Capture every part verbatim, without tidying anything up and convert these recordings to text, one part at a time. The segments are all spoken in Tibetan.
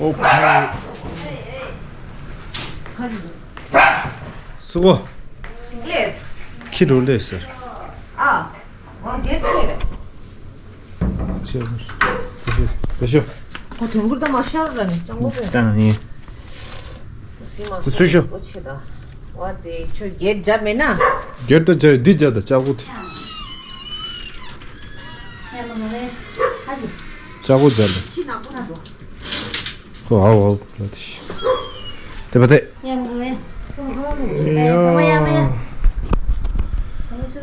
ཨོ་ཕ། སུ་གོ། ལེ། ཁྱི་རུ་ལེ་ཟེར། ཨ། ཨོ་དེ་ཆེ་རེད། ཆེ་རེད། དེ་ཤོ། ཁོ་དོན་ཁུར་ད་མ་ཤར་ར་ནི་ཅང་གོ་བས། ད་ནི། སི་མ་དེ་ཚུར་ཤོ། ཁོ་ཆེ་ད། ཝ་དེ་ཁྱོད་རྒྱལ་རྒྱ་མེད་ན། རྒྱལ་ད་རྒྱ་འདི་རྒྱ་ད་ལྕགས་པོ་དེ། ལྕགས་པོ་རྒྱ་ལ། ཨོ་ཨོ་ཨོ། དེ་པ་དེ།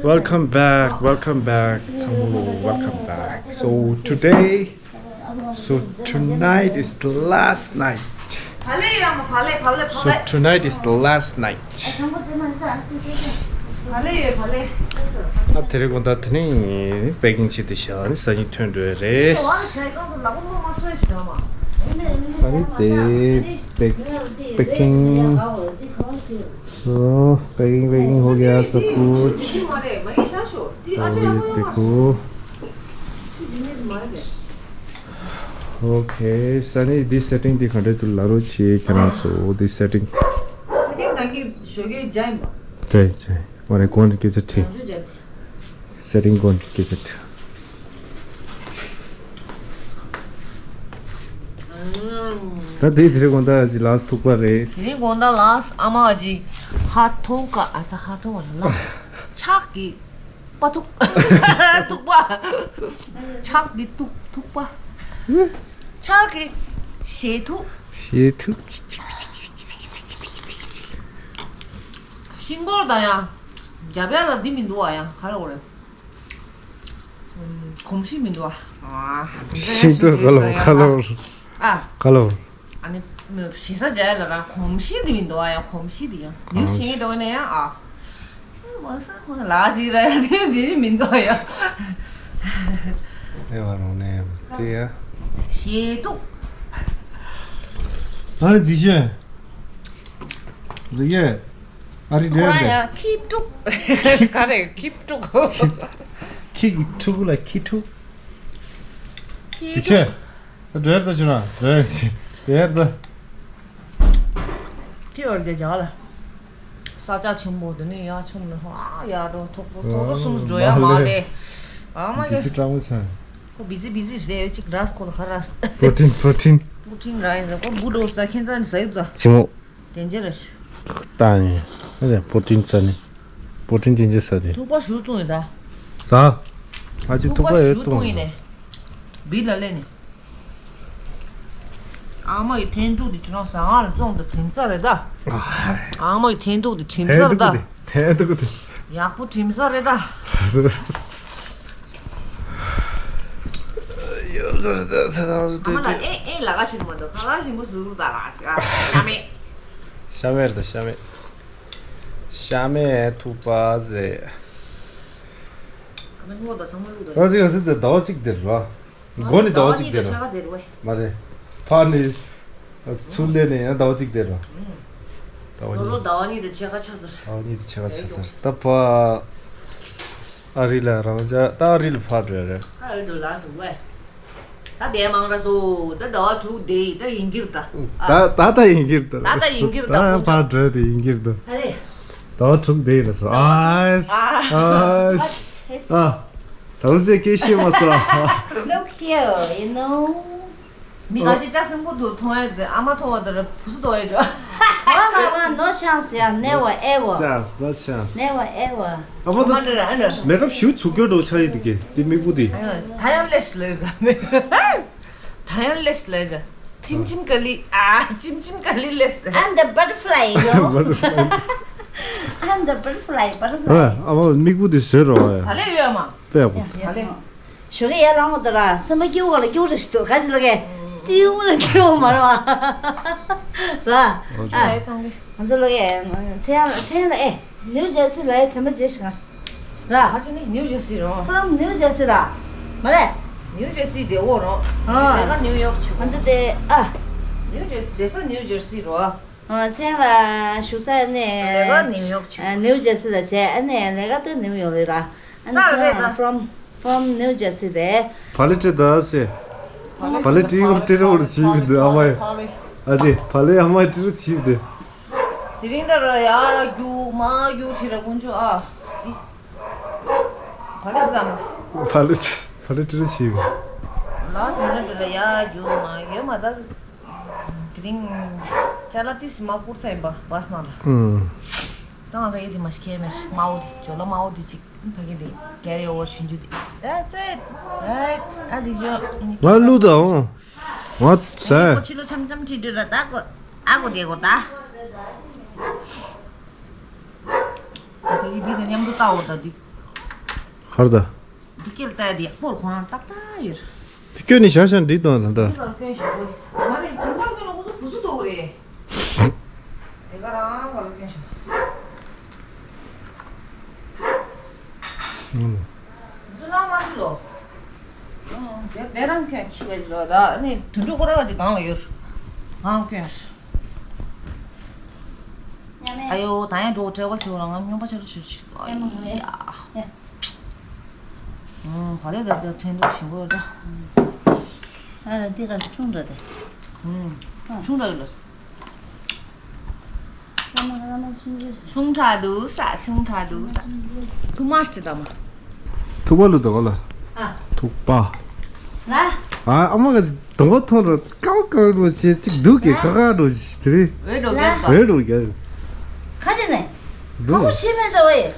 Welcome back, welcome back. Welcome back. So today, so tonight is the last night. So tonight is the last night. ཨ་དེ་རིང་དགོང་དག་དེ་ནི་པེ་ཀིང་བྱེད་དུ་བཞག་ནི་ཟ་ཉིན་ཐོན་འགྲོ་ཡ་རེད། ཨ་ནི་དེ་པེ་པེ་ཀིང་། ཨོ། པེ་ཀིང་པེ་ཀིང་ཧོ་གི་ཡ་ས་ཀུ་ཆ། ཨོ་ཡེ་པེ་ཀུ། ཨོ་ཁེ། ས་ནི་འདི་སེ་ཊིང་འདི་ག་འདྲ་འདུག་ལབ་རོགས་བྱེད་ཁྱེད་རང་ཚོ། འདི་སེ་ཊིང་། སེ་ཊིང་ད་གི་ཞོགས་ཀས་འཇའ་ཡིན་པ། འདྲ་ཡིན་འདྲ་ཡིན། ཨོ་རེད། གོང་དུ་སྐད་ཆ་དྲིས། ཡང་བསྐྱར་འཇའ་ཡིན། སེ་ཊིང་གོང་གི་སྐད་ཆ་དྲིས། ད་དེ་དེ་རིང་དགོང་དག་ཅིག་ལགས་ཐུག་པ་རེད། དེ་རིང་དགོང་དག་ལགས་ཨ་མ་ཅིག་ཧ་ཐོང་ཀ་ཨ་ད་ཧ་ཐོང་བ་ལ་ལ་ཕྱག་གི་པ་ཐུག་ཐུག་པ། ཕྱག་གི་ཐུག་ཐུག་པ། ཕྱག་གི་ཞེ་ཐུག་ཞེ་ཐུག་ཤིང་སྒོར་དང་ཡང་རྒྱབ་ཡ་ལ་འདི་མི་འདུག་ཨ། ཡང་ག་ལ་འོ་རེད། གོམས་གཤིས་མི་འདུག་ཨ། ཤིང་ཏོག་ག་ལ་ག་ལ། ཨ། ག་ལ། ཨ་ནི་ཞེ་ས་བྱ་ཡ་ལ་ར་གོམས་གཤིས་འདི་མི་འདུག་ཨ། ཡང་གོམས་གཤིས་འདི་ཡང་ནིའུ་ཤིང་འགྲོ་ནས་ཡང་ཨ། མ་ས་ལ་ཞིག་ར་ཡ་འདི་འདི་མི་འདུག་ཨ། ཡང་ཨེ་བ་རང་ནས་དེ་ཡ། ཞེ་ཏུག་ཨ་ནི་ཛི་ཤེ། ཛི་ཡེ། ཨ་རི་ཁོ་རང་ཡང་ཁྱི་ཕྲུག་ག་རེ་ཁྱི་ཕྲུག་ཁྱི་གི་ཕྲུ་གུ་ལ་ཁྱི་ཕྲུག་ཁྱི་ཅིག་ཆེ། ད་འགྲོ་ཡར་ད་ཆུ་ན་འགྲོ་ཡར་ཆེ་འགྲོ་ཡར་ད། ཁྱི་ཡོད་རྒྱ་རྒྱ་ལ། ས་ཆ་ཆེན་པོ་དེ་ནས་ཡར་མཆོང་ནས་ཧོ་ཨ་ཡར་འགྲོ་ཐོག་པོ་ཐོག་པོ་གསུམ་འགྲོ་ཡ་མ་ལེ། ཨ་མ་གི་ཙི་ཀྲང་མོ་ཆ། ཁོ་བི་ཛི་བི་ཛི་རེད་ཡོད་ཅིག་ར་ཁོ་ལ་ཁ་ར། པྲོ་ཊིན་པྲོ་ཊིན། པྲོ་ཊིན་ར་ཡིན་ཟེར་ཁོ་འབུ་འགྲོ་ས་ཁྱེད་ཚ་ནི་ཟ་ཡུག་ད། ཅི་མོ། དེ་འཇེ་རེད། ཏང་ཡིན། ཨ་ཟེ་པོ་ཏིན་ཙ་ནི། པོ་ཏིན་དེ་འཇེ་ས་དེ། ཐུག་པ་ཞུ་བཏུང་ཡིན་ད། ཟ། ཨ་ཅི་ཐུག་པ་ཡོད་བཏུང་ཡིན་ནས། བི་ལ་ལེ་ནི། ཨ་མ་ཡི་འཐེན་ཐུག་དེ་ཁྱོད་རང་ཟ་ང་ལ་བཙོང་དུ་དྲིམ་ས་རེད་ད། ཨ་མ་ཡི་འཐེན་ཐུག་དེ་དྲིམ་ས་རེད་ད། འཐེན་ཐུག་དེ། ཡག་པོ་དྲིམ་ས་རེད་ད། ཨ་མ་ལ་ཨེ་ཨེ་ལ་ག་ཆེ་མ་འདུག་ཁ་ལག་ཞིམ་པོ་ཟུག་ད་ལ་ཅིག་ཨ། ཤ་མེད། ཤ་མེད་རེད་ད་ཤ་མེད། ཤ་མེད་ཐུག་པ་ཟེ། ཨ་མ་སྔོ་ད་ཚང་མ་བླུག་ད། ང་ཚོ་ཡང་སྲིད་དེ་ཟླ་བ་གཅིག་དེར་ར། མགོ་ནི་ཟླ་བ་གཅིག་དེར་ར། མ་རེད། ཕར་ནི། ཚུར་ལེན་ནས་ཡང་ཟླ་བ་གཅིག་དེར་ར། ཟླ་བ་ལོ་ལོ་གཉིས། ཟླ་བ་གཉིས་དེ་ཕྱེད་ཀ་ཆགས་ཚར། ཟླ་བ་གཉིས་དེ་ཕྱེད་ཀ་ཆགས་ཚར། ད་ཕ། ཨ་རི་ལ་རང་ཅག་ད་ཨ་རི་ལ་ཕར་འགྲོ་ཡ་རེད། ཨ་རི་འགྲོ་ལ་སོང་བས། ད་དེ་མང་ར་སོ། ད་ཟླ་བ་དྲུག་དེ་ད་ཡིན་གྱིར་ད། ད་ད་ད་ཡིན་གྱིར་ད། ད་ད་ཡིན་གྱིར་ད། ད་ཕར་འགྲོ་དེ་ཡིན་གྱིར་ད། ཨ་རེ། ཟླ་བ་དྲུག་དེ་ཡིན་ལ་སོ། ཨ་ཨ་ཨ། ད་རུ་ཅེ་སྐད་ཤེས་མ་སོ། Look here, you know. མི་འགའ་ཞིག་ལྕགས་སྲིན་པོ་དུ་མཐོང་ཡ་དེ་ཨ་མ་མཐོང་བ་དེར་བུ་སུ་དོ་ཡ་འགྲོ། ཨ་མ་མ་no chance ཡ། Never ever. Chance, no chance. Never ever. ཨ་མ་ད། མ་འདྲ་ར་ཨ་ནི། མེ་ཀབ་ཞུ་ཚུགས་སྐྱོ་འགྲོ་ཆགས་ཡི་འདུག་གི་དེ་མིག་བུ་དེ། ད་ཡང་ལེས་ལེ་ར་མེ། ད་ཡང་ལེས་ལེ་ར། ཅིམ་ཅིམ་ཀ་ལི་ཨ། ཅིམ་ཅིམ་ཀ་ལི་ལེས། I'm the butterfly, you know. Butterfly. I'm the butterfly, butterfly. ཨ་མ་མིག་བུ་དེ་བཟོས་རོགས་ཨ། ད་ལེ་ཡོད་ཨ་མ། དཔེ་ཡག་པོ། ད་ལེ། ཞོགས་ཀས་ཡར་ལངས་པ་ཚོ་ལ་སེམས་པ་སྐྱིད་པོ་ལ་སྐྱིད་པོ་རེ་ཞིག་འདུག་ག་ཞིག་ལ་གས་སྤྲེའུ་ལ་སྤྲེའུ་མ་རེད་བ། ར། ཨ། ང་ཚོ་ལ་གས་མཚན་མཚན་ལ་ཨེ་ནིའུ་ཇར་སི་ལ་ཨེ་དྲན་པ་བརྗེད་ཤིག་ར། ཁ་ཅིག་ནི་ནིའུ་ཇར་སི་རེད། From New Jersey ར། མ་རེད། ནིའུ་ཇར་སི་དེ་འོ་རོ། ཨ། ལས་ཀ་ནིའུ་ཡོག་ཆུ། ང་ཚོ་དེ་ཨ། ནིའུ་ཇར་སི་བསྡད་ས་ནིའུ་ཇར་སི་རོ། ཨ། མཚན་ལ་བཞུགས་ས་ནས་ལས་ཀ་ནིའུ་ཡོག་ཆུ། ཨ། ནིའུ་ཇར་སི་ལ་བྱས། ཨ་ནི་ལས་ཀ་དེ་ནིའུ་ཡོག་རེད་ར། ཨ་ནི་རྩ་རེད་ད། From From New Jersey རེད། བ་ལི་ཏྲི་ད་སེ། བག་ལེབ་ཀྲི་རུ་ཀྲི་རུ་ཅིག་འདུག་ཨ་མ། ཨ་ཅེ་བག་ལེབ་ཨ་མ་ཀྲི་རུ་ཅིག་འདུག་དེ་རིང་ད་ར་ཡ་རྒྱུག་མ་རྒྱུག་བྱེད་ར་དཀོན་མཆོག་ཨ། འདི་བག་ལེབ་དང་། བག་ལེབ་བག་ལེབ་ཀྲི་རུ་ཅིག་ལ་ཟིན་ན་འདི་ལ་ཡ་རྒྱུག་མ་ཡོད་མ་ད། དེ་རིང་ཅ་ལག་ཏི་སི་མ་བསྐུར་ཚར་ཡིན་པ་བ་སི་ན་ལ། ཨུམ། ད་ང་ཕ་གི་དེ་མ་ཤི་ཁེ་མེར་མ་འོ་དེ་ཇོ་ལ་མ་འོ་དེ་ཅིག་ཕ་གི་དེ་carry over ཞུ་རྒྱུ་དེ། That's it. Right. ཨ་ཟིག་ཇོ་ཨིན་ང་ལུ་དང་། ང་ཟ། ཁོ་ཕྱི་ལོ་འཆམ་འཆམ་ཁྲིད་འདྲ་ར་ད་ཁོ་ཨ་ཁོ་དེ་ཁོ་ད། ཕ་གི་དེ་དེ་མཉམ་དུ་ལྟ་འོ་ད་དེ། ཧར་ད། འདི་སྐད་ལྟ་ཡ་དེ་ཡག་པོར་ཁོ་རང་ཏག་ཏག་ཡོད། དེ་སྐྱོན་ནི་ཤ་ཤ་འདྲི་དང་ད་ལྟ། འདི་ལ་སྐྱོན་ཞེ་པོ་ཡོད། མ་རེད་ཇིང་པ་སྐྱོན་ལ་ཁོ་ཚོ་བུ་སུ་འདུག་རེད། དེ་ག་རང་ག་ལ་སྐྱོན་ཞེ་པོ། ཚུ་ལ་མ་ཚུ་ལོ། དེ་དེ་རང་སྐྱོན་ཆི་ལ་ལོ་ད་ནི་དུད་འགྲོ་ཁོ་ར་ག་ཅིག་གང་ལ་ཡོད། གང་སྐྱོན། ཨ་ཡོ་ད་ཡང་འགྲོ་བྲེལ་བ་ཆེ་བ་ལ་ང་སྨྱོན་པ་ཆེ་རུ་ཆེ་རུ་ཆེ་རུ་ཨ་ཡ། ཨུམ། ག་རེ་ད་ད་ཕྲན་ཐུག་ཞིམ་པོ་ཡོད་ད། ཨ་ར་འདི་གར་ཆུང་དྲགས་ཏེ། ཨུམ། ཆུང་དྲགས་ཡོད་ལ། ཆུང་དྲགས་འདུག་ས་ཆུང་དྲགས་འདུག་ས། ཐུག་མ་ཤི་ད་མ། ཐུག་པ་ལུ་དོ་ག་ལ། ཨ། ཐུག་པ། ལ། ཨ་ཨ་མ་ག་དོང་པ་ཐོན་རོ་ཀའོ་ཀའོ་རོ་ཆེ་གཅིག་འདུག་གི་ཁ་ཁ་རོ་ཞིག་དེ་རེད། འོད་འགྲོ་གི་ད། འོད་འགྲོ་གི། ཁ་ཆེ་ནས། ཁ་ཁོ་ཆེ་མེད་ད་བས།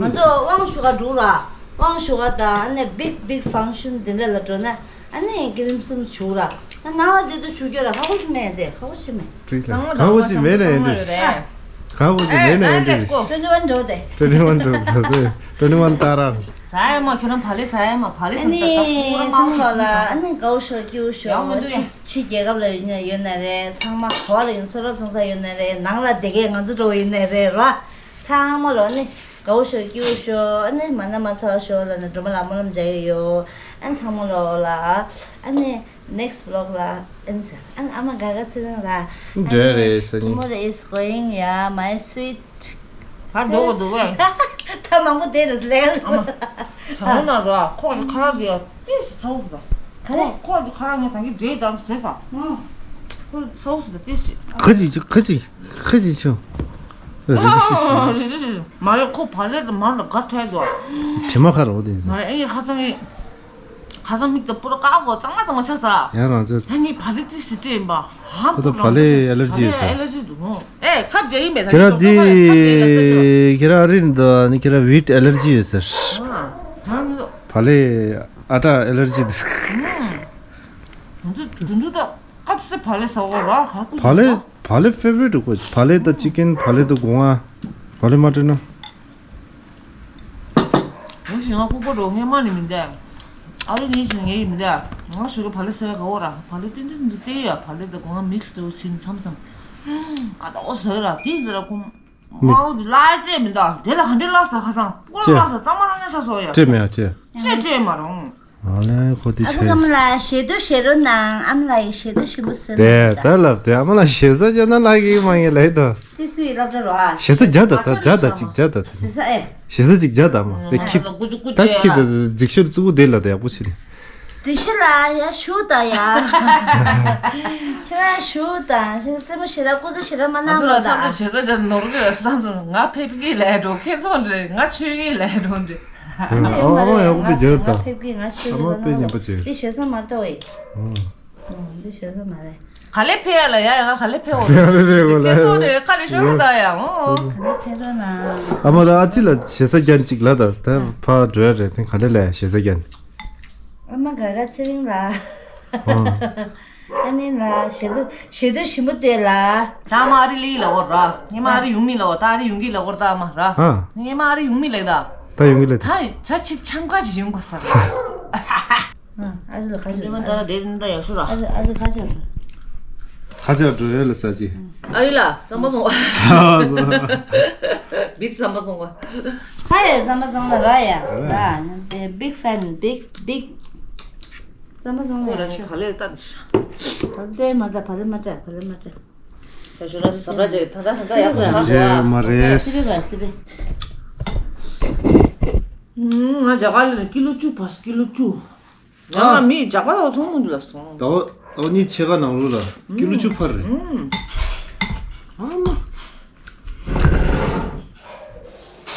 ང་ཚོ་དབང་ཞུ་ག་འགྲོ་ར། དབང་ཞུ་ག་དང་ཨ་ནི་big big function དེ་འདྲ་ལ་འགྲོ་ན་ཨ་ནི་ཀི་རིམ་གསུམ་བྱུག་ར། ཨ་ནང་ལ་དེ་དུ་བྱུག་རྒྱུ་ར་ཁ་ཁོ་ཆེ་མེད་དེ་ཁ་ཁོ་ཆེ་མེད། ཁ་ཁོ་ཆེ་མེད་ན་ཡིན་འགྲོ། ཁ་ཁོ་ཆེ་མེད་ན་ཡིན་འགྲོ། twenty one འགྲོ་དེ། twenty one འགྲོ་ས་དེ། twenty one ད་ར། ས་ཡ་མ་ཁྱོད་རང་བ་ལེ་ས་ཡ་མ་བ་ལེ་ཨ་ནི་སང་ལོ་ལ་ཨ་ནི་དགའ་བོ་ཤོར་སྐྱིད་བོ་ཤོར་ཕྱི་རྒྱལ་ཁབ་ལ་ཡོད་ན་ཡོད་ན་རེད། ཚང་མ་ག་བ་ལ་ཡིན་སོ་ར་ཚོང་ས་ཡོད་ན་རེད། ནང་ལ་བསྡད་མཁན་ང་ཚོ་འགྲོ་བ་ཡིན་ན་རེད་ར། ཚང་མ་ལོ་ཨ་ནི་དགའ་བོ་ཤོར་སྐྱིད་བོ་ཤོར་ཨ་ནི་མ་ན་མ་ཚ་བ་ཤོར་ལ་ནི་སྒྲོལ་མ་ལ་སྨོན་ལམ་རྒྱག་ཡོད་ཡོད། ཨ་ནི་ཚང་མ་ལོ་ལ་ཨ་ནི་next vlog ལ་ཨ་ནི་ཨ་ནི་ཨ་མ་དགའ་དགའ་ཚེ་རིང་ལ་ཨ་འདྲ་ནི་རེད་ས་ཉིན། Tomorrow is going, yeah, my sweet. ད་འགྲོ་གི་འདུག་བས། ད་མང་པོ་དེ་རེད་ལས། ཨ་མ། ཚང་མ་ན་ར་ཁོག་གི་ཁ་རག་གི་ཡ་ཏིས་ཚ་བོ་ཟིག་ད། ག་རེ། ཁོག་གི་ཁ་རག་ངས་ད་གི་འདྲེ་དང་ཟེར་ས། ཁོ་ཚ་བོ་ཟིག་ད་ཏིས། ཁ་ཅིག་ཁ་ཅིག་ཁ་ཅིག་ཆོ། མ་རེད་ཁོ་བ་ལེ་དང་མ་ལ་དགའ་ཁྲལ་འདུག་དྲི་མ་ཁ་རོ་དེ་ཟེར། མ་རེད་ཨེ་ཡི་ཁ་ཚང་གི་ཁ་སང་མིག་ཏུ་པུ་ར་ཀ་གོ་གཙང་མ་གཙང་མ་ཆགས་ས། ཡང་རང་ཚོས། ད་ངས་བ་ལི་ཏི་ཞིག་སྤྲད་ཡིན་པ། ཧ་ཁོ་ཚོ་བ་ལི་ཨེ་ལར་ཇི་ཡོད་ས། ཨེ་ལར་ཇི་འདུག་ཧོ། ཨེ་ཁབ་རྒྱག་ཡིན་པས་ད་ཁྱེད་རང་ཁབ་རྒྱག་ཡིན་ཁབ་རྒྱག་ཡིན་ད་ཁྱེད་རང་། འདི་ཁྱེད་རང་རི་འདི་ནི་ཁྱེད་རང་ཝིཊ་ཨེ་ལར་ཇི་ཡོད་ས། ཧ་ཧ་མི་འདུག་བ་ལི་ཨ་ཊ་ཨེ་ལར་ཇི་འདུག་ང་ཚོ་དུ་འདུག་ད་སྐབས་སུ་བ་ལི་ཟ་འོ་ར་ག་ཀུ་བ་ལི་བ་ལི་ཕེ་ཝ་རིཊ་གོ་བ་ལི་ད་ཅི་ཀན་བ་ལི་ད་སྒོ་ང་བ་ལི་མ་སྤྲོད་ན། འོ་ཞིག་ང་ལྐུགས་པ་འགྲོ་ངས་མ་ནི་མི་འདའ། ཨ་རི་ངས་ཞིག་ངས་ཡིན་མི་འདའ། ང་ཞུ་གི་བ་ལི་ཟེར་ག་འོ་ར་བ་ལི་ཏིན་ཏིན་འདི་ལྟེ་ཡ་བ་ལི་ད་སྒོ་ང་མིག་སི་འདྲ་བོ་ཕྱིན་མཚམས་མཚམས། ཀ་ཏོག་ཟེར་ར་དེ་ཟེར་ར་ཁུང་། དམར་པོ་འདི་བརླག་ཅེས་མི་འདུག་དེ་ལ་ག་འདྲས་བརླག་ས་ཁ་སང་སྤུ་ར་བརླག་ས་གཙང་མ་རང་ཉག་ཆ་སོ་ཡ། སྤྲད་མེད་ཨ་ཅེ། ཅེས་སྤྲད་མ་རུང་། ཨ་ལས་ཁོ་དེ་ཨ་བུ་ཆེ། ཀམ་ལ་ཞེ་དུ་ཞེ་རུ་ནང་ཨམ་ལ་ཡི་ཞེ་དུ་ཞེ་མུ་སུ་དེ་ནང་ད་ལབ་དེ་ཨ་མ་ལ་ཞེ་ས་ཅན་ན་ལ་གི་མ་ངེ་ལས་དོ། ཅི་སུ་ཡི་སློབ་གྲྭ་རོ་ཨ། ཞེ་ས་རྒྱ་ད་ད་རྒྱ་ད་ཅིག་རྒྱ་ད་ད། ཞེ་ས་ཨེ། ཞེ་ས་ཅིག་རྒྱ་ད་མ་དེ་ཁྱི་ད་ཁྱི་ད་རྫིག་ཤོར་ཙུ་བུ་དེ་ལ་ད་ཡག་པོ་ཆེ་ནི། རྫི་ཤི་ལ་ཡ་ཞུ་ད་ཡ། ཁྱེད་རང་ཞུ་ད་ཁྱེད་རང་རྩེད་མོ་ཞེ་དྲག་སྐུ་ཚེ་ཞེ་དྲག་མ་གནང་རོགས་ད། ང་ཚོ་ལ་བསམ་བློ་ཞེ་ས་ཅན་ནོར་གི་རེད་བསམ་སོང་ང་ཕེབས་ཀྱི་ལས་འགྲོ་ཁྱེད་ཚོ་འདྲེ་ང་ཆོས་ཀྱི་ལས་འགྲོ་འདྲེ། ཨ་མ་ཡག་པོ་བྱས་ད། ང་ཕེབས་ཀྱི་ང་ཆོས་ཀྱི་ལ་ན། དེ་ཞེ་ས་མ་ལྟ་བས། འདི་ཞེ་ས་མ་རེད། ག་ལེ་ཕེ་ཡ་ལ་ཡ་ཡ་ག་ལེ་ཕེ་འོ། ཕེ་ཡ་ལེ་ཕེ་འོ་ལ་ཁྱེད་ཚོ་འདྲེ་ཁ་ལེ་ཤོར་རོགས་ད་ཡ་འོ། ག་ལེ་ཕེ་རོགས་ན། ཨ་མ་ད་ཨ་ཅི་ལ་ཞེ་ས་རྒྱན་གཅིག་ལ་ད་ད་ཕ་འགྲོ་ཡ་རེད་དེ་ག་ལེ་ལ་ཞེ་ས་རྒྱན། ཨ་མ་ག་ག་ཚེ་རིང་ལ། ཨ་ནི་ལ་ཞེ་དུ་ཞེ་དུ་ཞིམ་པོ་དེ་ལ། ད་མ་རི་ལི་ལ་འོ་ར། ངས་མ་རི་ཡུང་མི་ལ་འོ་ད་རི་ཡུང་གི་ལ་འོ་ད་མ་ར། ཧ། ངས་མ་རི་ཡུང་མི་ལ་ད། ད་ཡུང་གི་ལ་ད། ད་ད་ཆིབ་ཆམ་ཁ་ཅིག་ཡོང་གོ་ས་ར། ཨ་རི་ལ་ཁ་ཅིག་ད་དེ་རིན་ད་ཡག་ཤོ་ར། ཨ་རི་ཨ་རི་ཁ་ཅིག་ཁ་ཅིག་འགྲོ་ཡོད་ལ་ས་ཅི། ཨ་རི་ལ་རྩམ་པ་བཙོང་བ། བིར་རྩམ་པ་བཙོང་བ། ཧ་ཡ་རྩམ་པ་བཙོང་ལ་ར་ཡ། ར། Big fan, big, big. རྩམ་པ་བཙོང་ལ་ཡ། ཁོ་ར་ཤི་ག་ལེར་ལྟ་དེ་ཤ། བ་ལེ་མ་ད་བ་ལེ་མ་ད་བ་ལེ་མ་ད། ད་ཞོ་ལ་ཟ་ར་ཅེ་ད་ད་ད་ཡག་པོ་ཆགས་འདུག་ཨ། མ་རེད། སི་པེ་ག་སི་པེ། ང་རྒྱ་གར་ལ་ཀི་ལོ་བཅུ་བ་སི་ཀི་ལོ་བཅུ། ང་ལ་མི་ཇག་པ་དང་མཐོང་མི་འདུག་ལ་སོང་། ཟླ་བ་ཟླ་བ་གཉིས་ཕྱེད་ཀ་ནང་ལོགས་ལ་ཀི་ལོ་བཅུ་འཕར་རེད། ཨ་མ།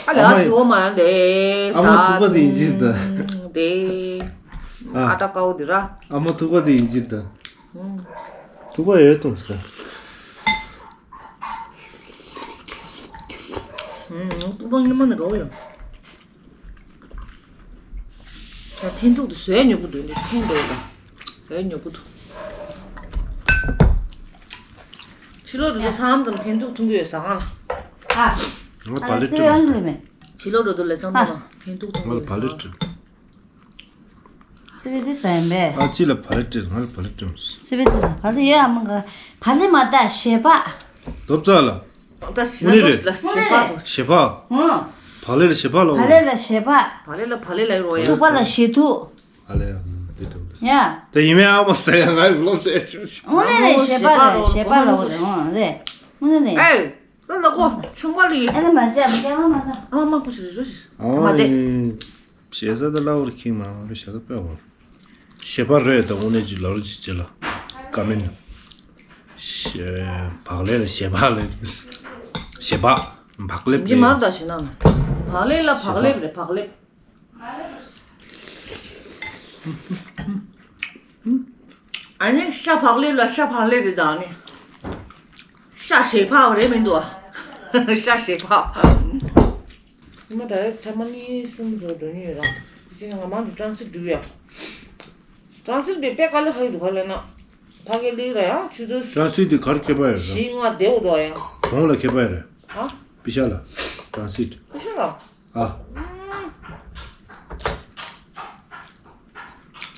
ཨ་ལས་ཨ་ཆུ་བོ་མ་ཡང་དེ། ཨ་མ་ཐུག་པ་དེ་ཡིན་ཅིག་ད། དེ། ཨ་ཏ་ཀའོ་དེ་ར། ཨ་མ་ཐུག་པ་དེ་ཡིན་ཅིག་ད། ཐུག་པ་ཡོད་དོ་ཟ། ཐུག་པ་ཉི་མ་ནས་རོ་ཡོད། ད་འཐེན་ཐུག་ཏུ་བཟོས་ཉོ་གི་འདུག་ནི་འཐུང་འདུག་ད། བཟོས་ཉོ་གི་འདུག་ཕྱི་ལོགས་དུ་ཚང་ཙམ་འཐེན་ཐུག་འཐུང་གི་ཡོད་ཟ་ཁང་ལ། ཨ། ང་བ་ལེ་སི་ཏྲི་ཡང་ལུས་མེད། ཕྱི་ལོགས་དུ་ལས་ཚང་མ་འཐེན་ཐུག་འཐུང་གི་ཡོད་ཟ་ཁང་ལ། སི་བི་དི་ཟ་ཡིན་པས། ཨ་ཅི་ལ་བ་ལེ་ཏྲི་ང་ལ་བ་ལེ་ཏྲི་མ་སི་བི་དི་ཟ་བ་ལེ་ཡོད་ཨ་མ་ག་བ་ལེ་མ་ད་ཞེ་པ། རྡོབ་རྩ་ལ། ད་ཞི་ན་ཏོ་ལ་ཞེ་པ་དོ། ཞེ་པ། ཨོ། བ་ལེ་ལ་ཞེ་པ་ལ། བ་ལེ་ལ་ཞེ་པ། བ་ལེ་ལ་བ་ལེ་ལ་ཡོད་ཡ། ཐུག་པ་ལ་ཞེ་ཐུག་ཨ་ལེ་ཡ། འདི་འདྲ་ཡ། ད་ཡིན་མེད་ཨ་མ་ཟེར་ཡ་ང་ལོ་ཙེ་ཅི་མ་ཞིག་ཨོ་ནེ་ལེ་ཞེ་པ་ལ་ཞེ་པ་ལ་ཨོ་ལེ་ཨོ་ལེ། ཨོ་ནེ་ལེ། ཨེ། ལོ་ལ་ཁོ་ཆུང་པ་ལི། ཨ་ལེ་མ་ཟེར་མ་ཟེར་མ་ཟེར། ཨ་མ་ཁོ་ཞིག་རེ་རོ་ཞིག་མ་བསྡད། ཞེ་ས་ད་ལ་འོར་ཁིང་མ་རེ་ཞེ་ས་པེ་བ། ཞེ་པ་རེད་ད་དངོས་གནས་ཀྱི་ལ་རུ་ཅི་ཅི་ལ་ཀ་མེན། ཞེ་བག་ལེབ་ལ་ཞེ་པ་ལེབ། ཞེ་པ་བག་ལེབ་ཡིན་གྱི་མ་རེད་ད་ཞེ་ན་ན། བག་ལེབ་ལ་བག་ལེབ་རེད་བག་ལེབ། ཨ་ནི་ཤ་བག་ལེབ་ལ་ཤ་བག་ལེབ་རེད་ད་ཨ་ནི། ཤ་ཞེ་པ་རེད་མི་འདུག་ཨ། ཤ་ཞེ་པ། ཉི་མ་ད་རེས་ཐ་མ་གཉིས་གསུམ་བཟོ་འགྲོ་ཉེན་ཡོད་ར། དེ་ཕྱིན་ང་མང་དུ་ཀྲང་སི་འགྲུབ་ཡ། ཀྲང་སི་དེ་དཔེ་དཀའ་ལས་ཁག་གི་འདུག་ག་ལས་ན། ཕ་གི་ལི་ར་ཡང་ཆུ་ཚོད། ཀྲང་སི་དེ་གར་ཁྱད་པར་ཡོད་ར། བཞི་ལྔ་བསྡད་འོ་འདུག་ཡང་། གོང་ལ་ཁྱད་པར་ཡོད་ར། ཧ། པི་ཤ་ལ། ཀྲང་སི། པི་ཤ་ལ། ཨ།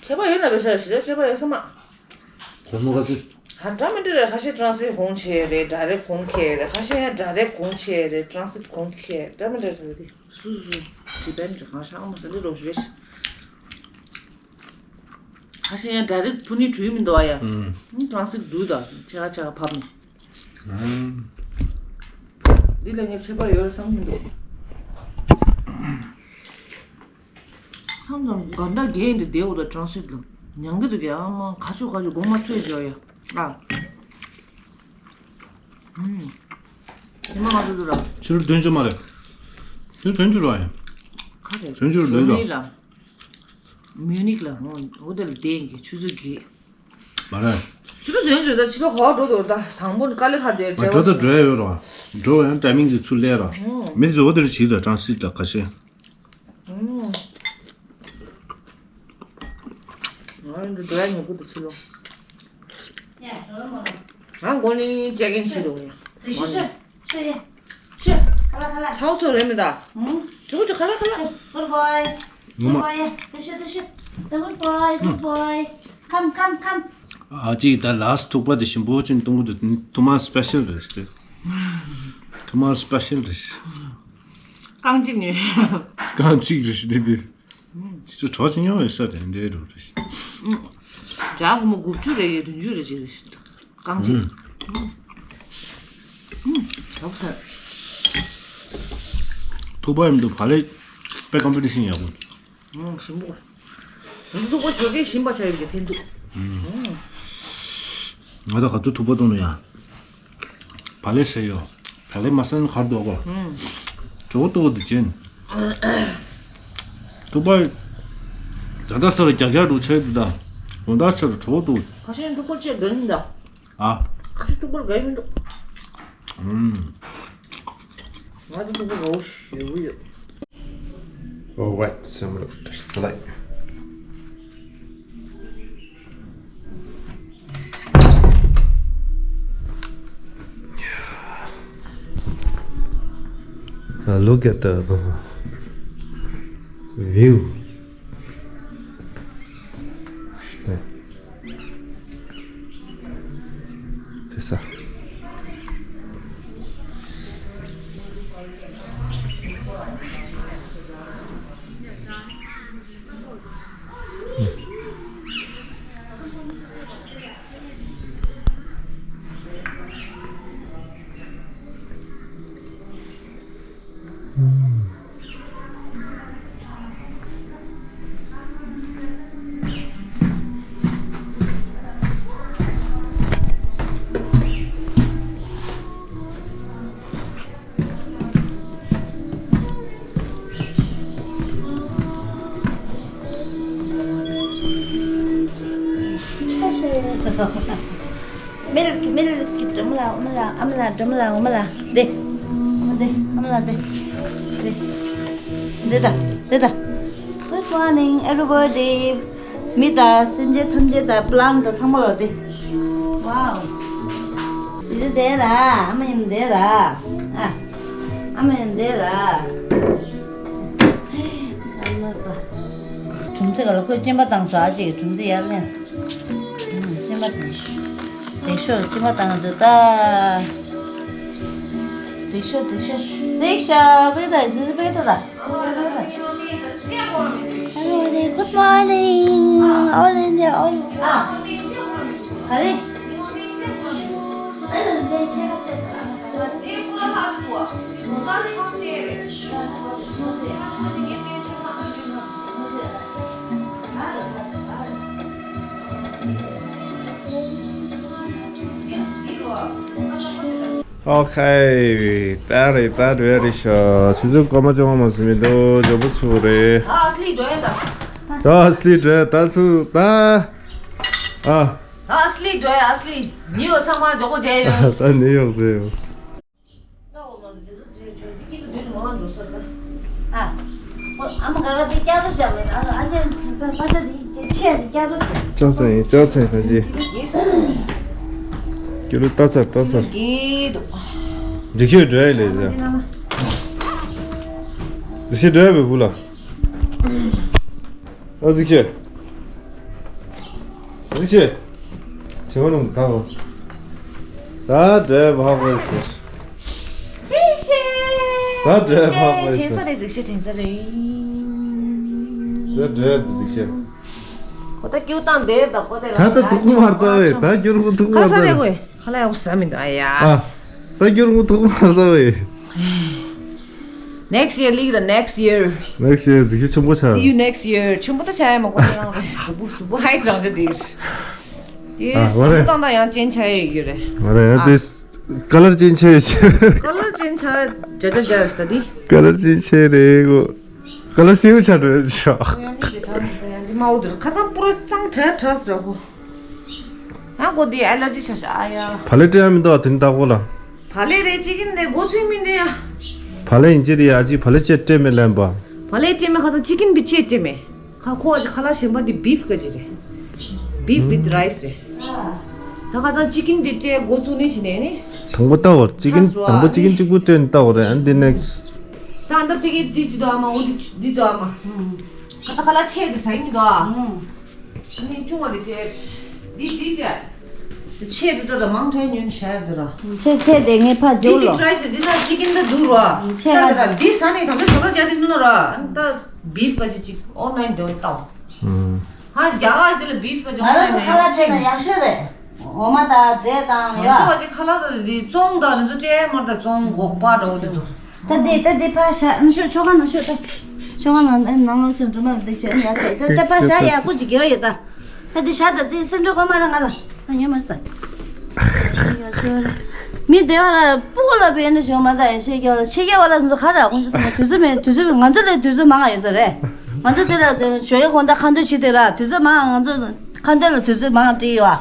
ཁྱད་པར་ཡོད་ན་པི་ཤ་ཞིག་རེད་ཁྱད་པར་ཡོད་ས་མ། གོང་མོ་ག་ཚོད། ཧ་འདྲ་མི་འདྲ་རེད་ཁ་ཤས་ཀྲང་སི་གོང་ཆེ་རེད་ཌ་རེག་གོང་ཁེ་རེད་ཁ་ཤས་ཡང་ཌ་རེག་གོང་ཆེ་རེད་ཀྲང་སི་གོང་ཁེ་འདྲ་མི་འདྲ་རེད་དེ་སུ་སུ་ཌི་པེན་ཌི་གང་ཤ་ཨ་མ་ས་འདི་རོགས་ཞུ་རེད། ཁ་ཤས་ཡང་ཌ་རེག་ཕུ་ནི་བྲུས་མི་འདུག་ཨ་ཡ། ཨུམ། ཀྲང་སི་འདུག་ད་ཆེ་ཁ་ཆེ་ཁ་ཕབ་ནི། ཨུམ། འདི་ལ་ངས་ཁྱད་པར་ཡོད་བསམ་གྱི་འདུག་ཧང་ཙང་ག་འདྲ་རྒྱན་འདི་བསྡད་འོ་ད་ཀྲང་སི་ལ་མྱང་གི་འདུག་གི་ཨ་མ་ཁ་ཆུ་ཁ་ཆུ་སྒོ་མ་ཚོས་བྱོས་ཡ་ཨ། ཨུམ། ཉི་མ་ང་ཚོ་འདུག་ལ། ཕྱི་ལོ་དོན་ཆུ་མ་རེད། དོན་དོན་ཆུ་རོ་ཡ། ཁ་རེད། དོན་ཆུ་རོ་ལོས་ལ། མིའུ་ནིག་ལ་ཧོ་ཧོ་ཏེལ་དེ་ཡིན་གྱི་ཆུ་ཚོད་བརྒྱད། མ་རེད། ཕྱི་ལོ་དོན་ཆུ་ད་ཕྱི་ལོ་ཧོ་འགྲོ་འདུག་ད་དང་པོ་ནི་དཀའ་ལས་ཁག་དེ་མ་འགྲོ་ད་འགྲོ་ཡ་ཡོད་རོ། འགྲོ་ཡང་ཊའི་མིང་གི་ཚུར་སླེབས་རོ། ཨུམ། མི་ཚོ་ཧོ་ཏེལ་བྱིས་ད་ཀྲང་སི་ད་ཁ་ཤས། ཨུམ། ང་འདི་འགྲོ་ཡ་ཉོ་གི་འདུག་ཕྱི་ལོ། ང་མགོ་ནི་ཅེ་གིན་ཞིག་འདུག་ཡ། ཤི་ཤི་ཤི་ཡ། ཤི། ཁ་ལ་ཁ་ལ། ཚའོ་ཚོ་རེད་མི་ད། ཨུམ། ཚོ་ཚོ་ཁ་ལ་ཁ་ལ། Good boy. ངོ་མ། Good boy. ཤི་ཤི་ཤི། Good boy, good boy. Come, come, come. ཨ་ཅིག་ད་ལཱ་སི་ཐུག་པ་དེ་ཞིམ་པོ་ཅིག་གཏོང་གི་འདུག་ཐུ་མ་སི་པེ་ཤལ་རེད་ཤི། ཐུ་མ་སི་པེ་ཤལ་རེད་ཤི། རྐང་གཅིག་ཉོས། རྐང་གཅིག་རེད་ཤི་དེ་བི། ཁྱེད་ཚོ་གྲོགས་ཅིག་ཉོ་ཡོད་ས་དེ་འདྲའི་འགྲོ་རེད། ཇ་སྒོར་མོ་དགུ་བཅུ་རེ་ཡོད་བདུན་ཅུ་རེ་ཅིག་རེད། རྐང་གཅིག་ཨུམ། ཨུམ། ཨུམ། ཐོག་ས། ཐུག་པ་ཡིན་འདུག་བག་ལེབ་དཔེ་ཀམ་པི་ཊི་ཤན་ཡག་པོ། ཨུམ་ཞིམ་པོ། ཐུག་པ་ཞོགས་ཀས་ཞིམ་པ་ཆགས་ཡོད་ཀྱི་འཐེན་ཐུག་ཨུམ། ང་ད་ག་ཚོད་ཐུག་པ་གཏོང་ནི་ཡ། བག་ལེབ་ཟེར་ཡོད། བག་ལེབ་མ་ཟ་ན་གར་འདུག་གོ། ཨུམ། གྲོགས་ཏོག་འདི་ཅན། ཐུག་པ། ད་ལྟ་སར་རྒྱག་རྒྱག་འགྲོ་ཆེ་འདུག་ད། དགོང་དག་ཆར་གྲོགས་ཏོག་ཨ་ཤེས་ཐུག་པ་ཅེ་དགའ་ཡིན་ད། ཨ། ཨ་ཤེས་ཐུག་པར་དགའ་ཡིན་འདུག་ཨུམ། ང་ཚོ་ཐུག་པ་རོ་ཞེ་བོ་ཡོད། Oh, wait, some of it. Like. Uh, look at the, the view. མིལ་ཀི་མིལ་ཀི། སྒྲོལ་མ་ལགས། ཨ་མ་ལགས། ཨ་མ་ལགས། སྒྲོལ་མ་ལགས། ཨ་མ་ལགས། འདི། འདི། ཨ་མ་ལགས། འདི། འདི། འདི་ད། འདི་ད། Good morning everybody. མི་དང་སེམས་ཅན་ཐམས་ཅད་དང་པི་ལན་དང་ཚང་མ་ལོ་དེ། Wow. དེ་དེ་ར། ཨ་མ་ཡིན་དེ་ར། ཨ། ཨ་མ་ཡིན་དེ་ར། ཨ་མ་པ། གྲུམ་ཚེ་ག་ལ་ཁོས་སྤྱན་པ་བཏང་སོ། ཨ་ཅེ་གྲུམ་ཚེ་ཡར་ལེན། སྤྱན་པ་དེ་ཤོ། དེ་ཤོ་སྤྱན་པ་བཏང་འདུག་ད། དེ་ཤོ་དེ་ཤོ། དེ་ཤོ་བེ་ད་ཟི་བེ་ད་ད། Good morning. All in the all. ཨ། ག་རེ། ཨོ་ཁེ། ད་རེད། ད་འགྲོ་ཡ་རེད་ཤག་ཆུ་ཚོད་སྐར་མ་བཅོ་ལྔ་མ་ཟིན་མི་འདུག་འཇོན་པོ་ཚུགས་རེད། ཨ་སླི་འགྲོ་ཡ་ད། ད་སླི་འགྲོ་ཡ་ད་ཚུགས་ད། ཨ། ད་སླི་འགྲོ་ཡ་སླི། ནིའུ་ཡོག་ཚང་མ་མགྱོགས་པོ་མཇལ་ཡོང་། ད་ནིའུ་ཡོག་མཇལ་ཡོང་། ཨ། ཨ་མ་ག་ག་དེ་སྐྱ་རོ་བཞག་མེད། ཨ་ཨ་ཅེ་ཕ་ཕ་ཚ་དེ་ཆེ་དེ་སྐྱ་རོ་བཞག་ལྕགས་ཚན་ཡིན། ལྕགས་ཚན་ད་ཅི། སྐྱ་རོ་ལྟ་ཚར་ལྟ་ཚར། འགྲིག་ཤོས་འགྲོ་ཡ་ལས་ཟེར། འགྲིག་ཤོས་འགྲོ་ཡ་བའི་བུ་ལ། ཨ་གཟིགས་ཤོག་གཟིགས་ཤོག་དྲི་བ་རྣམས་ད་འོ། ད་འདྲེ་བག་པོ་ཟེར། གཟིགས་ཤོག་ད་འདྲེ་བག་པོ་དྲན་ས་ཟེར། རེད། གཟིགས་ཤོག་དྲན་ས་རེད། ད་འདྲེ་འདི་གཟིགས་ཤོག་ཁོ་ད་སྐྱུག་བཏང་བསྡད་ད་ཁོ་དེ་ལ། ད་ད་ད་དུག་མར་ལྟ་བས། ད་སྐྱུར་མོ་དུག་མར་ལྟ་བས། ཁ་ས་རེད་གོ། ཧ་ལ་ཡག་པོ་ཟ་མི་འདུག་ཨ་ཡ། ཨ། ད་སྐྱུར་མོ་དུག་མར་ལྟ་བས། Next year ལིག་ར། next year། next year གཟིགས་ཤོག་ཆུང་པོ་ཆགས། See you next year. ཆུང་པོ་ད་ཆགས་ཡ་མ་གོ་ནི་རང་རེད། གཟུགས་པོ་གཟུགས་པོ་ཧའི་ཅང་ཆ་དེ་རེད། དེ་ཨ་གཟུགས་པོ་བཏང་ད་ཡང་ཅན་ཆགས་ཡ་ཡོད་རེད། ང་རེད་ཡ། དེ་ཀ་ལར་ཅན་ཆགས་ཡ་ཆེ། ཀ་ལར་ཅན་ཆགས་ཡ་ཇ་ཇ་ཇ་རེད་ད་དེ། ཀ་ལར་ཅན་ཆགས་རེད་གོ། ཀ་ལར་སེའུ་ཆགས་འགྲོ་ཡ་ཆགས། ཡང་ནི་དེ་ཐང་ཡང་དེ་མའོ་དེ་ཁ་སང་པུ་ར་ཙང་དྲ་དྲ་ཟེར་གོ། ཨ་གོ་དེ་ཨེ་ལར་ཇི་ཆགས་ཤག་ཨ་ཡ། བག་ལེབ་སྤྲད་ཡ་མི་འདུག་ཨ། དེ་ནི་ལྟ་གོ་ལ། བག་ལེབ་རེད། ཅི་ཀིན་རེད། གོ་ཚུལ་མི་འདུག་ཡ། བག་ལེབ་ཡིན་གཅིག་རེད་ཡ། ཅི་བག་ལེབ་ཅེས་སྤྲད་མེད་ལན་པ། བག་ལེབ་སྤྲད་མེད། ཁ་སང་ཅི་ཀིན་བི་ཅེས་སྤྲད་མེད། ཁ་ཁོ་ཨ་ཅི་ཁ་ལག་གཞན་པ་འདི་བིབ་ག་ཅི་རེད། བིབ་ཝིད་རའི་སི་རེད། ད་ཁ་སང་ཅི་ཀིན་འདི་སྤྲད་འགོ་བཙུགས་ནས་བྱས་ནས་ནི། དང་པོ་ལྟ་བར་ཅི་ཀིན་ཁ་སོ་དང་པོ་ཨ་ཅི་ཀིན་གཅིག་པུ་སྤྲད་ནས་ལྟ་བར་རེད། ཨ་ནི་འདི་ནེག་སི་ཊི། ད་འདི་ཕི་ཀེ་ཇི་ཅི་དོ་ཨ་མ། འོ་འདི་འདི་དོ་ཨ་མ། ཁ་ད་ཁ་ལག་ཆེ་འདི་ཟ་ཡིན་དོ་ཨ། ཨ་ནི་ཆུང་བ་འདི་སྤྲད། འདི་འདི་སྤྲད། ཆེ་འདི་ད་ད་མང་ཁྲལ་ཉོན་ཤར་འདི་ར། ཆེ་ཆེ་དེ་ངས་ཕ་འདི་ཇོ་ཅིག་ལོ། ཊི་རའི་ཟེར། འདི་ན་ཅི་ཀིན་ད་འདུག་ར། ཆེ་ད་ད་ད་འདི་ཟ་ནས་ད་ད་ཞོགས་ར་བྱ་དེ་འདུག་ན་ར། ཨ་ནི་ད་བིབ་ག་ཅི་ཅིག་ཨོན་ལའིན་དེ་ལྟ། ཧ་རྒྱ་གར་དེ་ལ་བིབ་ག་ཅི་ང་ཨོན་རང་ལའིན་ཚོ་ཁ་ལག་ཆེ་ན་ཡག་ཤོས་རེད། འོ་མ་དང་འབྲས་དང་ཡོད། ང་ཚོ་བ་ཅིག་ཁ་ལག་ད་འདི་བཙོང་ད་རི་ཚོ་ཅེ་མར་ད་བཙོང་སྒོག་པ་འདྲ་བོ་དེ་ཚོ། ད་འདི་ད་འདི་ཕར་བཞག་ན་ཤོག་ཆོ་ག་ན་ཤོག་ད། ཆོ་ག་ན་ནང་ལོགས་ཆོ་འགྲོ་མ་འདི་བྱས་ཡ་ད་ད་ད་ཕར་བཞག་ཡག་པོ་ཅིག་གི་ཡོད་ད། ད་འདི་བཞག་ད་འདི་སེམས་ཁྲལ་ཁོ་མ་ར་ང་ལ་ཨ་ཉོ་མ་ས། མི་སྡེ་བ་ལ་སྤུ་གུ་ལ་བས་ནི་ཞོ་མ་ད་ཡ་ཤེས་ཀྱི་བ་ལ་ཕྱི་རྒྱལ་བ་ལ་ཚོ་ག་ར་ཁོང་ཚོ་ཚང་མ་དུས་ཚོད་མེད། དུས་ཚོད་མེད། ང་ཚོ་ལས་དུས་ཚོད་མང་ང་ཡོད་ས་རེད། ང་ཚོ་དེ་ལ་ཞོ་ཡ་ཁོང་ད་ཁ་འདོན་བྱེད་དེ་ར་དུས་ཚོད་མང་ང་ཚོ་ཁ་འདོན་ལ་དུས་ཚོད་མང་བྲིས་ཡོད་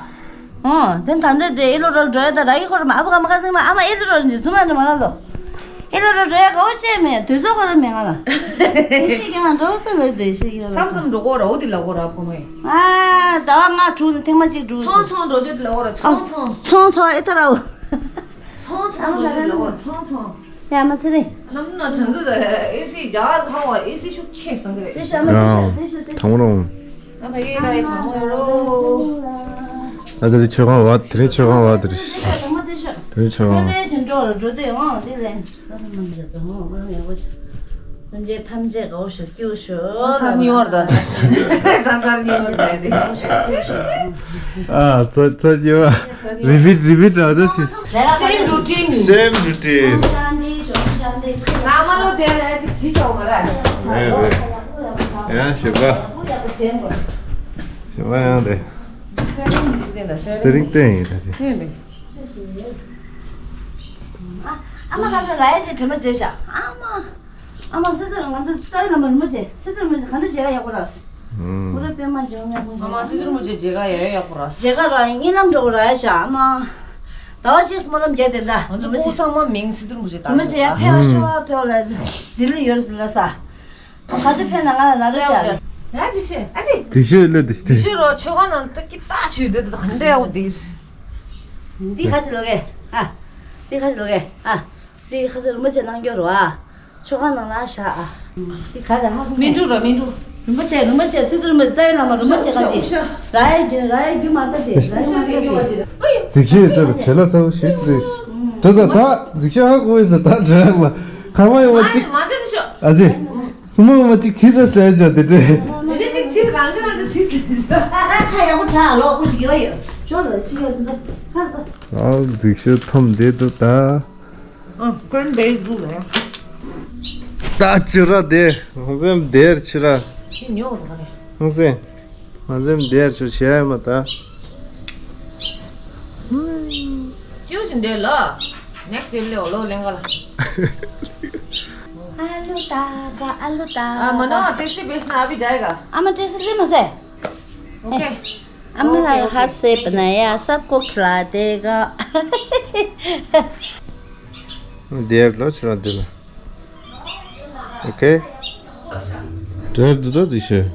ཨ། ཨོ། དེ་ད་འདོད་དེ་ཨི་ལོ་རོལ་འགྲོ་ཡ་ད་ར་ཡི་ཧོར་མ་ཨ་བུ་ག་མ་ཁ་སིང་མ་ཨ་མ་ཨི་ལོ་རོལ་འཇི་ཚུ་མ་ནི་མ་ལ་ལོ། ཨི་ལོ་རོལ་འགྲོ་ཡ་ག་བོ་ཅེ་མེད། དུས་ཚོད་ཁོ་ར་མེད་ང་ལ། ཨི་ཤི་གི་ང་འགྲོ་པེ་ལོ་དེ་ཤི་གི་ལ། མཚམས་མཚམས་འགྲོ་གོ་ར་འོ་དེ་ལ་གོ་ར་ཕོ་མོ་ཡི། ཨ་ཟླ་བ་ལྔ་དྲུག་ནི་ཐེངས་མ་གཅིག་འགྲོ། ཚོང་ཚོང་འགྲོ་ཆོད་དེ་ལ་གོ་ར་ཨ་ཚོང་ཚོང། ཚོང་ཚོང་ཨེ་ཐ་ར་འོ། ཚོང་ཚོང་འགྲོ་ཆོད་དེ་ལ་གོ་ར་ཚོང་ཚོང་། ཡ་མ་ཚེ་རིང་། ནམ་ན་དྲན་གི་ཨེ་སི་རྒྱ་གར་ལྷག་བ་ཨེ་སི་ཤུགས་ཆེ་བཏང་གི་རེད། དེ་ཤ་མ་དེ་ཤ་དེ་ཤ་དེ་ཤ། དང་པོ་རང་། ཨ་ཕ་གི་ལ་ཡི་དྲང་མོ་ཡོད་རོ། ཨ་དེ་རིང་མཆོད་ཁང་བ་དེ་རིང་མཆོད་ཁང་བ་དེ་རིང་། དེ་ཤ་དང་པོ་དེ་ཤ། དེ་རིང་མཆོད་ཁང་བ། དེ་ལས་ཞིང་འགྲོ་ར་འགྲོ་དེ་འོང་དེ་ལས། སེམས་ཅན་ཐམས་ཅད་དགའ་བོ་ཤོག་སྐྱིད་བོ་ཤོག་ས་ཉི་བར་ད་ད་ས་ཉི་བར་ད་དེ། ཨ་ཚ་ཚ་ཉི་བ། རི་བིད་རི་བིད་ར་ཅོ་ཤིས། Same routine. Same routine. ང་མ་ལོ་དེ་ལ་དེ་ཇི་ཆོག་མ་ར། རེད་རེད། ཡ་ཞེ་དགའ། ཞེ་དགའ་ཡང་རེད། སེ་རིང་འདི་དེ་ལ་སེ་རིང་། སེ་རིང་བསྟན་ཡིན་ད་དེ། དེ་མེད། ཨ་མ་ཁ་ས་ལ་ཡ་ཞེ་དྲི་མ་བྱེད་ཤག་ཨ་མ། ཨ་མ་སི་ཏུ་ང་ཚོ་རྩ་བའི་ལམ་པ་རིན་པོ་ཆེ་སི་ཏུ་རིན་པོ་ཆེ་ག་འདྲ་བྱེད་ཡག་ཡག་པོ་རག་ཨུ་ར་པད་མ་འཇོག་ངས་ཁོང་ཨ་མ་སི་ཏུ་རིན་པོ་ཆེ་མཇལ་ཁ་ཡོད་ཡག་པོ་ར། མཇལ་ཁ་ར་གཉིད་ལམ་འགྲོ་གི་ར་ཡ་ཤ་ཨ་མ། ཟླ་བ་གཅིག་སྨོན་ལམ་བརྒྱབ་དེ་འདྲ། ང་ཚོ་སྤུ་གུ་ཚང་མ་མིང་སི་ཏུ་རིན་པོ་ཆེ་བཏགས་རིན་པོ་ཆེ་ཡ་ཕེབས་ཤོག་ཨ་ཕེབས་ལ་ལྡི་ལི་ཡོད་ཟེར་ལ་ས། ག་དུས་ཕེབས་ན་ང་ལ་ལ་རེ་ཤ། ཡ་ཅིག་ཤེས་ཨ་ཅིག་ཅིག་ཤོས་ལོས་དེ་ཅིག་ཤོས་རོ་ཆོ་ག་ནང་ལ་ཀི་ཏག་ཤོས་དེ་དེ་ག་འདྲ་ཡག་པོ་དེ། འདི་ག་ཅི་ལོ་གེ་ཨ། འདི་ག་ཅི་ལོ་གེ་ཨ། འདི་ག་ཅི་རིན་པོ་ཆེ་གནང་རྒྱུ་རོ་ཨ། ཆོ་ག་ནང་ལ་བཞག་ཨ། འདི་ག་རེ་ཧ་གོ་མི་མེད། འགྲོ་ར་མི་འགྲོ། རིན་པོ་ཆེ་རིན་པོ་ཆེ་སི་ཏུ་རིན་པོ་ཆེ་རྩ་བའི་བླ་མ་རིན་པོ་ཆེ་ག་ཅི། ར་ཡ་རྒྱུ་ར་ཡ་རྒྱུ་མ་ལྟ་དེ་ར་ཡ་མ་ལྟ་དེ། རྫིག་ཤོས་དེ་ལ་བྲེལ་ལ་ཟ་བོ་ཞིག་རེད། དྲི་ཟ་ད་རྫིག་ཤོས་ཧ་གོ་བས་ཟ་ད་དྲི་མ་ཁ་མ་ཡོང་བ་ཅིག་མ་དྲི་མི་ཤོག་ཨ་ཅེ། ཁོ་མོ་མ་ཅིག་བྱིས་ཟ་ཟེར་ཞོ་དེ་འདྲས། མི་འདི་ཅིག་བྱིས་རང་ཅི་རང་ཅི་བྱིས་ཟེར་ཞོ། ད་ཁ་ཡག་པོ་གྲག་ལོ་ཁུ་ཞིག་ཡོད་ཡོད་ཅོ་ལ་ཞིག་ཡོད་འདུག་ད། ཨ་རྫིག་ཤོས་ཐོམ་བསྡད་འདུག་ད། ཨ་ཀྲན་བེ་རི་ཟུ་ལ། ད་ཅི་ར་དེ་ང་ཚོའི་དེར་ཕྱི་ར། ཅི་ཉོ་གི་རེད། ང་ཚོའི་ང་ཚོའི་དེར་ཕྱི་བྱས་མ་ད། ཅིའུ་ཞིག་འདེར་ལ། ནེག་སི་ཡར་ལེའོ་ལོ་ལེན་ག་ལ། आलू ताका आलू ताका। आ मनो टैक्सी भेजना अभी जाएगा। आमा टैक्सी ले मसे। ओके। अम्मा ओके, ओके। हाथ से बनाया सबको खिला देगा। དེར་ལོ་ཆུ་ར་དེ་ལ། ཨོ་ཁེ། དེར་དུ་ད་ཅི་ཤེས།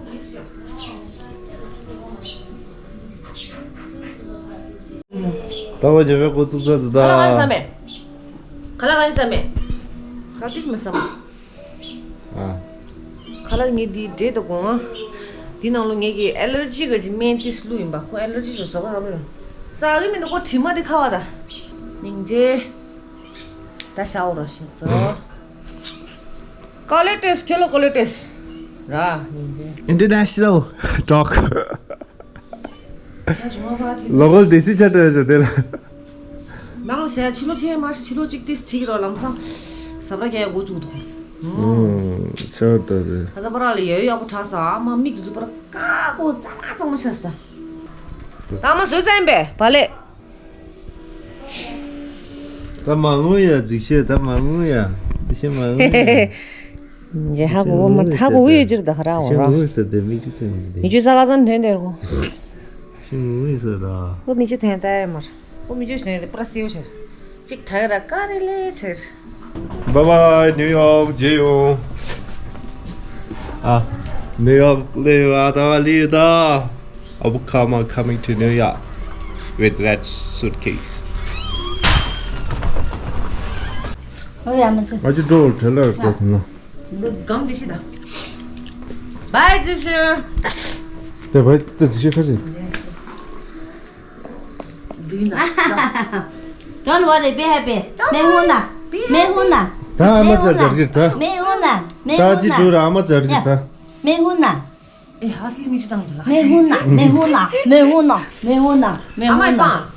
ད་བ་རྒྱབ་པའི་འགོ་བཙུགས་ཚར་དུ་ད། ཁ་ལག་ག་ནས་ཟ་མེད། ཁ་ལག་ག་ནས་ཟ་མེད། ཁ་ལག་ཏིས་མ་ཟ་མ། ཨ། ཁ་ལག་ངས་འདི་འདྲེ་དང་གོང་། འདི་ནང་ལོ་ངས་ཀྱི་ཨེ་ལར་ཇི་ག་ཅི་སྨན་ཏིས་བླུགས་ཡིན་པ་ཁོ་ཨེ་ལར་ཇི་ཞོ་ཟ་བ་ཟ་བ་ཡོད། ཟ་གི་མི་འདུག་ཁོ་དྲི་མ་དེ་ཁ་བ་ད། སྙིང་རྗེ། ད་ཤའོ་རོ་ཤི་ཙོ། ཀོ་ལི་ཏིས་ཁྱོད་ལ་ཀོ་ལི་ཏིས། ར་སྙིང་རྗེ། International talk. ལོ་གོལ་དེ་སི་ཆ་འདྲ་ཡོད་ཟེར་དེ་ལ། མང་ཞེ་ཕྱི་ལོ་ཕྱི་མ་ཕྱི་ལོ་གཅིག་ཏིས་ཁྲིག་རོ་ལམ་སང་། ཟབ་ར་རྒྱག་འགོ་བཙུགས་འདུག་ཨུམ། ཆར་ད་རེད། ད་ལྟ་པ་ར་ལ་ཡོད་ཡག་པོ་གྲགས་སོང་ཨ་མ་མིག་ཏུ་ཚུད་པར་ཀ་ཀོ་གཙང་མ་གཙང་མ་ཆགས་སོང་ད། ད་མ་བཟོས་ཙམ་པས་བ་ལེ། ད་མ་ངུ་ཡ་རྫིག་ཤོས་ད་མ་ངུ་ཡ། འདི་ཤེས་མ་ངུ་ཡ། ཇེ་ཧ་གོ་བོ་མ་ཐ་གོ་ཡོད་ཅིར་ད་ཧ་ར་འོ་ར། ཤེས་ངུ་ཟེར་ཏེ་མིག་ཆུ་ཐོན་གི་མི་ཆུ་ས་ག་ཚན་ཐོན་དེར་གོ། ཤེས་ངུ་ཟེར་ར། ཁོ་མི་ཆུ་ཐོན་ད་ཡ་མར། ཁོ་མི་ཆུ་ཐོན་དེ་པ་ར་སེའུ་ཆེར། གཅིག་ཐག་ར་ཀ་རེ་ལེ་ཆེར། Bye bye New York ཇེ་ཡོང་། ཨ། New York ལེ་ཡོང་ཨ་ད་བ་ལི་ད། Obukama coming to New York with red suitcase. ཨོ་ཡ་མ་ཚོ། ཨ་ཅི་འགྲོ་བར་བྲེལ་ལ་འགྲོ་ཐུབ་ན། འགྲོ་སྒམ་འདི་ཤི་ད། བའི་ཛི་ཤི། དེ་བའི་ཛི་ཤི་ཁ་ཅིག Don't worry, be happy. མེ་ཧུ་ན། མེ་ཧུ་ན། ད་ཨ་མ་ཙ་ཛར་གིར་ད། མེ་ཧུ་ན། མེ་ད་ཧུ་ན། ཅི་འགྲོ་ར་ཨ་མ་ཛར་གིར་ད། མེ་ཧུ་ན། ཨེ་ཧ་སི་མི་ཆུ་དང་ལ། མེ་ཧུ་ན། མེ་ཧུ་ན། མེ་ཧུ་ན། མེ་ཧུ་ན། མེ་ཧུ་ན། ཨ་མ་པང་།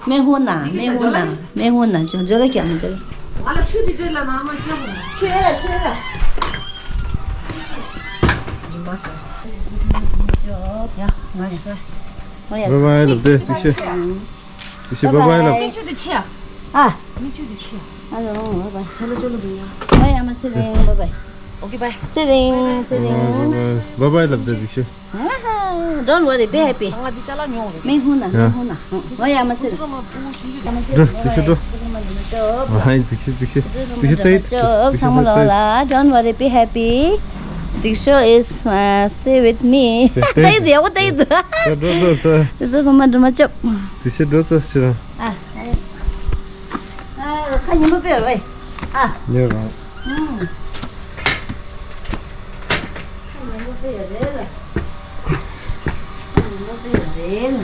མེ་ཧུ་ན། མེ་ཧུ་ན། མེ་ཧུ་ན། ཇོ་ཇོ་ལ་ཁྱ་མ་ཇོ་ལ། ང་ལ་ཆུ་དེ་དེ་ལ་ན་མ་ཤ་མ། ཆུ་ཡ་ཆུ་ཡ། མ་ཤ། ཡ། ང་ཡ། ང་ཡ། Bye bye ལབ་དེ་ཅི་ཤེས། ཅི་ཤེས། Bye bye ལབ། མིག་ཆུ་དེ་ཆེ་ཡ། ཨ། མིག་ཆུ་དེ་ཆེ་ཡ། ཨ་ལོ། Bye bye. ཅོ་ལོ་ཅོ་ལོ་འདུག་ཡ། ཨོ་ཡ་མ་ཚེ་རིང་། Bye bye. Okay bye. ཚེ་རིང་ཚེ་རིང་། Bye bye ལབ་དེ་ཅི་ཤེས། Don't worry, be happy. ང་འདི་ཅ་ལག་ཉོ་འོང་། མེ་ཧུ་ན། མེ་ཧུ་ན། ཨོ་ཡ་མ་ཚེ་རིང་། འགྲོ་ཅི་ཤེས་འགྲོ། ཨ་ཧའི་ཅི་ཤེས་ཅི་ཤེས་ཅི་ཤེས་ཏེ། ཅོབ་ཚང་མ་ལོ་ལ། Don't worry, be happy. ཛིག་ཤོ་is, uh, stay with me. ཏེ་ཏེ། ཏེ་ཡོ་ཏེ་ཏེ། ད་འགྲོ་ཙོ་ཙོ། ཛིག་ཤོ་གོ་མ་འགྲོ་མ་ཅོབ། ཛིག་ཤོ་འགྲོ་ཙོ་ཙོ། ཨ། ཨ། ཁ་ཉིན་མོ་དཔེ་རོ། ཨ། ཉོ་རང་། ཨུམ། ཁ་ཉིན་མོ་དཔེ་རེད་ལ། ཁ་ཉིན་མོ་དཔེ་རེད་ལ།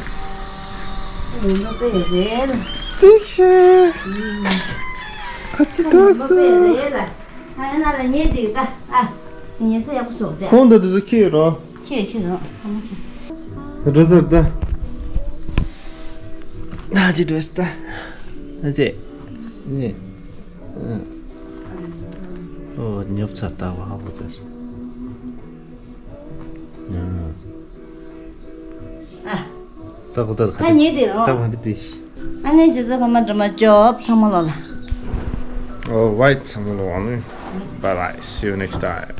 ཁ་ཉིན་མོ་དཔེ་རེད་ལ། ཛིག་ཤོ། ཨུམ། ཁ་ཅི་འགྲོ་སོང་། ཁ་ཉིན་མོ་དཔེ་རེད་ལ། ཨ་ཡ་ན་ལ་ཉེ་དེ་ད་ཨ། ཉེ་ས་ཡག་པོ་བཟོ་དེ། ཁོང་ད་དེ་ཚོ་ཁྱེར་རོ། ཁྱེར་ཁྱེར་རོ། ཨ་མ་ཁྱེར་སི། ད་འགྲོ་ས་ད། ན་ཅི་འགྲོ་ས་ད། ན་ཅི། ནི། ཨོ་ཉོབ་ཚ་ད་བ་ཧ་གོ་ཚ། ཨ། ད་གོ་ད་ད་ཉེ་དེ་རོ། ད་གོ་འདི་དེ། ཨ་ནེ་ཇི་ཟེར་ཕ་མ་འགྲོ་མ་ཅོབ་ཚང་མ་ལོ་ལ། All right ཚང་མ་ལོ་ཨ་ནི། Bye bye, see you next time.